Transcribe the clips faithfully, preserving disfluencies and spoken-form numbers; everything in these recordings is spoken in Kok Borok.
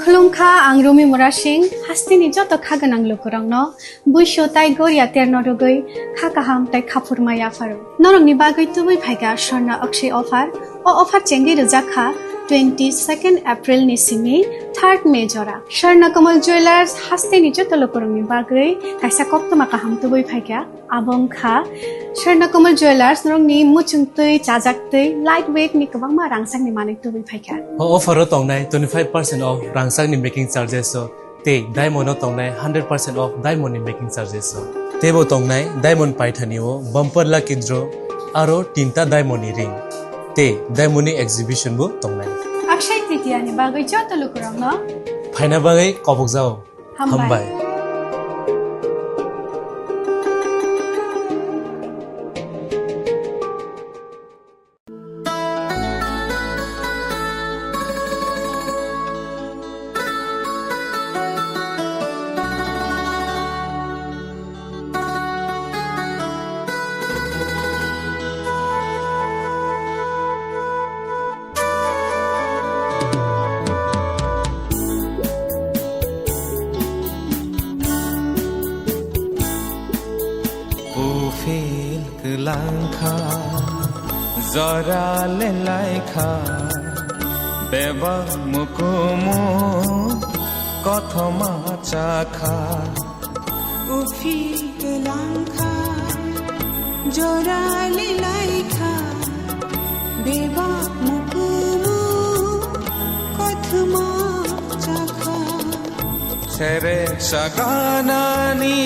Khulumkha, ang Rumi Murasing, hasteni joto kha gwnang lukurokno buisu tai goria terno rwgwi kha kaham tai khaphurma yapharo. Norokni bagwi tubui phaikha Swarna Akshay offer. O offer chengwi rwjak kha twenty second April ni simi third May jora. Swarna Kamal Jewellers hasteni joto lukurokni bagwi kaisa koktwma kaham tubui phaikha. Abo wngkha Swarna Kamal Jewellers, norokni muchung twi, chajak twi, light weight ni kwbangma rangchakni manwi tubui phaikha. O offer o tongnai twenty five percent off rangchakni making charges o tei diamond o tongnai hundred percent off diamond ni making charges o. Teibo tongnai diamond paithani o bumper lucky draw aro tinta diamond ni ring tei diamond ni exhibition bo tongnai. Akshay Tritiya ni bagwi joto lukurokno phaina bagwi kobokjao. Hambai. Hambai. Uphil kwlangkha, jora lelaikha, bebak mukumu kothoma chakha. Uphil kwlangkha, jora lelaikha, bebak mukumu kothoma chakha. Serek saganani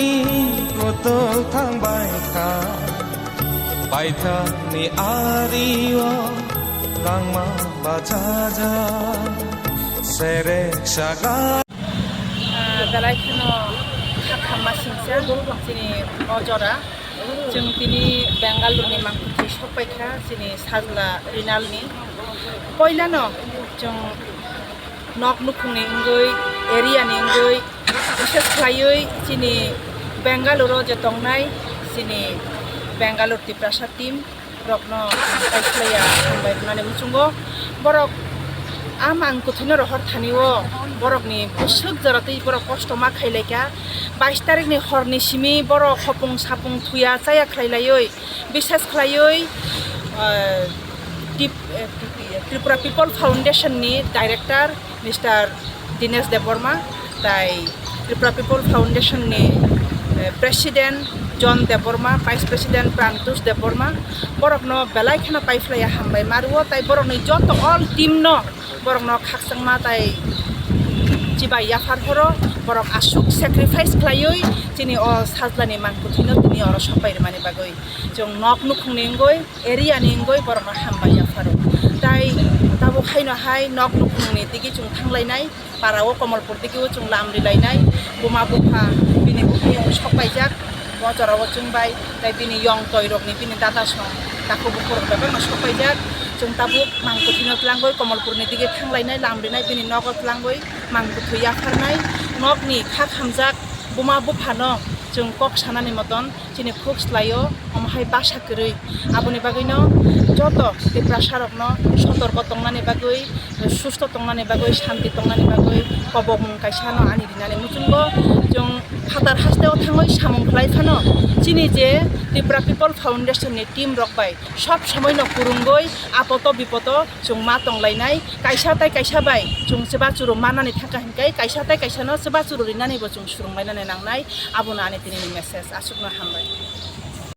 kotol thangbaikha, paithakni ario langma bachaja. Serek sagan Ah, belai kheno kha khamma singcha chini o jora. Chwng tini Bengaluru ni mangpili sokpaikha chini sajla Rinal ni. Poilano chwng nok nukhungni wngwi, area ni wngwi, bises khlaiwi chini Bengaluru je tongnai chini Bengaluru Tiprasa team rokno kaitlaiya hambai hwnani muchungo. Borok a mang kwthwino rohor thani o borokni bwswk jora twi borok kosto ma khailaikha. Bais tarikni horni simi borok hopung sapung thuya chaya khlailaiwi, bises khlaiwi, ah, Tip-, eh, Tripura People Foundation ni director Mister Dinesh Debbarma, tai Tripura People Foundation ni, eh, President John Debbarma, Vice President Prantosh Debbarma, borokno belai kheno paiphlaiya hambai ma rwo, tai borokni joto all team no borokno khakchangma tai chibai yaphar horo, borok aswk sacrifice khlaiwi chini o sajlani mangkwthwino tini oro sopai rwmani bagwi. Chwng nok nukhungni wngwi, area ni wngwi borokno hambai yapharo. Tai tabuk haino hai nok nukhungni digi chwng thanglainai, para o Komolpur digi o chwng lam rilainai, buma bupha bini bukhuyung sokpaijak, bo jora o chwng bai, tai bini yong toi rokni bini dada song takhuk bukhuk rok bebak no sokpaijak. Chwng tabuk mang kwthwino tlangwi Komolpur ni digi thanglainai, lam rinai, bini nogo tlangwi mang kwthwi yapharnai, nokni kha khamjak buma buphano chwng kok sanani moton chini khuk slaio, omo hai basa kwrwi. Aboni bagwino joto Tiprasa rokno sotorko tongnani bagwi, susto tongnani bagwi, shanti tongnani bagwi kobokmung kaisa no ani rinani muchungo. Chwng phatar hasteo thangwi samung khlai phano chini je Tripura People Foundation ni team rok bai sob somoi no kwrwngwi apoto bipoto chwng ma tonglainai. Kaisa tai kaisa bai chwng chuba churu manani thangkha hinkai kaisa tai kaisa no chuba churu rinani bo chwng swrwnglainani nangnai. Abono ani tini ni message. Aswkno hambai.